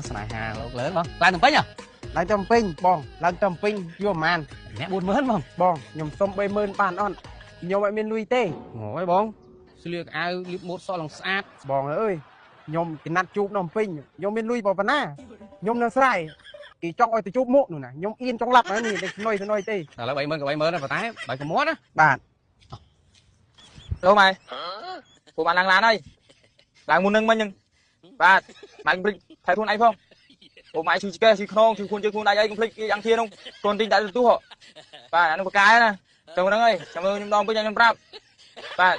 ស្នេហាលោកលឿនបងឡើងទៅពេញហ៎ ឡើងទៅពេញបងឡើងទៅពេញយកប្រហែល អ្នក40000បង បងខ្ញុំសុំ30000បានអត់ខ្ញុំអត់មានលុយទេ អូយបងស្លៀកអាវលាបម៉ូតសក់ឡើងស្អាត បងអើយខ្ញុំចំណាត់ជួបនៅពេញខ្ញុំមានលុយប៉ុណ្ណាខ្ញុំនៅស្រែគេចង់ឲ្យទៅជួបមុខនោះណាខ្ញុំអៀនចង់ឡាប់ហ្នឹងនេះតែស្នុយស្នុយទេ ឥឡូវ30000ក៏30000ដែរប៉ុន្តែបើកុំមាត់ណា បាទ លោកម៉ែពូបានឡើងឡានហើយឡើងមុននឹងមិញហ្នឹងបាទម៉ែកុំភ្លេចថែខ្លួនឯងផងអូម៉ែឈឺឆ្កេះឈឺខ្នងឈឺខ្លួនជើងខ្លួនដៃអីកុំភ្លេចគេយ៉ាងធានោះកូនទិញដាក់ទូហបាទអានោះបកាយណាទៅហ្នឹងហើយចាំមើលខ្ញុំដងពេញខ្ញុំប្រាប់បាទ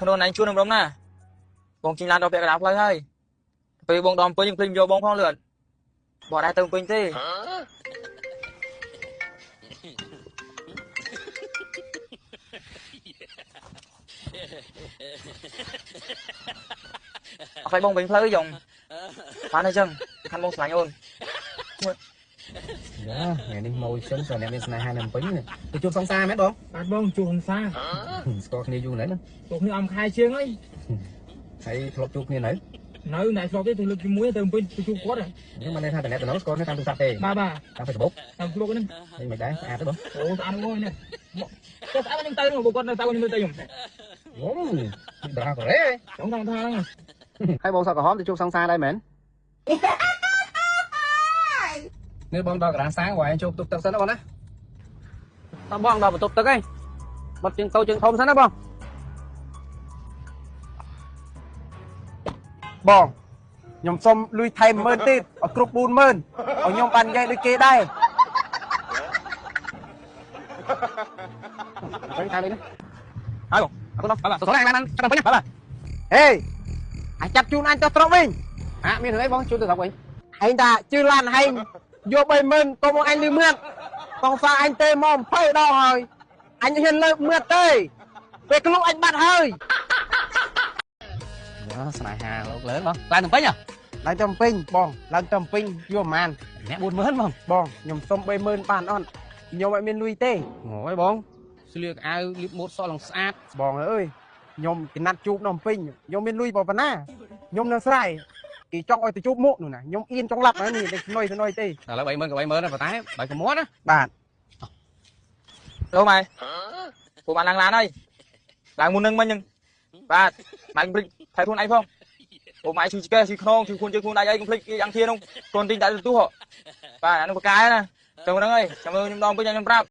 ខ្លួនឯងជួននឹងរំណាបងជិះឡានដល់ពាក់កណ្ដាលផ្លូវហើយពេលបងដល់ពេញភ្លេចយកបងផងលឿនបងដែរទៅពេញទេអត់ខ្លាចបងវិញផ្លូវយ៉ងបានហើយចឹងខាន់បងស្រឡាញ់អូន ថ្ងៃនេះម៉ូសិនតើអ្នកមានស្នេហានៅពេញទៅជួបសង្សារមែនបង បាទបងជួបសង្សារ ស្គាល់គ្នាយូរណាស់ណា ជួបគ្នាអំខែជាងហើយ ហើយធ្លាប់ជួបគ្នានៅ នៅណែធ្លាប់ទេទៅលើកជាមួយទៅពេញទៅជួបគាត់ ហ្នឹងមិនន័យថាតំណតំណងស្គាល់គ្នាតាមទូរស័ព្ទទេ បាទបាទ តាម Facebook តាម Facebook ហ្នឹង ហើយមិនដែរស្អាតទេបង អូស្អាតអូយនេះគាត់ស្អាតខ្ញុំទៅបងគាត់នៅទៅខ្ញុំទៅខ្ញុំ អូដាកូរ៉េ ចង់ថាហ្នឹង ហើយបងសក់ក្រហមទៅជួបសង្សារដែរមែននេះបងដល់កណ្ដាលសាងបងឯងចូលបន្ទប់ទឹកសិនណាបងណាតោះបងដល់បន្ទប់ទឹកឯងបត់ជើងតូចជើងធំសិនណាបង បងខ្ញុំសុំលុយថែម10000ទៀតឲ្យគ្រប់40000ឲ្យខ្ញុំបាននិយាយដូចគេដែរ ទៅថែមនេះហើយបងអរគុណបាទសុខឡើងឡើងចាំពេញបាទ ហេអញចាប់ជូនអញទៅស្រុកវិញ អាមានរឿងអីបងជូនទៅស្រុកវិញ ឯងតាជឿឡានឯងយក30000កុំមកអញលឺមាត់សង្សារអញទេមក20ដងហើយអញហ៊ានលើកមាត់ទេពេលក្លុកអញបាត់ហើយ ស្នេហាលោកលឿនបងឡើងទៅពេញហ៎ ឡើងទៅពេញបងឡើងទៅពេញយកប្រហែល អ្នក40000បង បងខ្ញុំសុំ30000បានអត់ខ្ញុំអត់មានលុយទេ អូយបងស្លៀកអាវលាបម៉ូតសក់ឡើងស្អាត បងអើយខ្ញុំចំណាត់ជួបនៅពេញខ្ញុំមានលុយប៉ុណ្ណាខ្ញុំនៅស្រែគេចង់ឲ្យទៅជួបមុខនោះណាខ្ញុំអៀនចង់ឡាប់ហ្នឹងនេះតែស្នុយស្នុយទេ ឥឡូវ30000ក៏30000ដែរប៉ុន្តែបើកុំមាត់ណា បាទ លោកម៉ែពូបានឡើងឡានហើយឡើងមុននឹងមិញហ្នឹងបាទម៉ែកុំភ្លេចថែខ្លួនឯងផងអូម៉ែឈឺឆ្កេះឈឺខ្នងឈឺខ្លួនជើងខ្លួនដៃអីកុំភ្លេចគេយ៉ាងធានោះកូនទិញដាក់ទូហបាទអានោះបកាយណាទៅហ្នឹងហើយចាំមើលខ្ញុំដងពេញខ្ញុំប្រាប់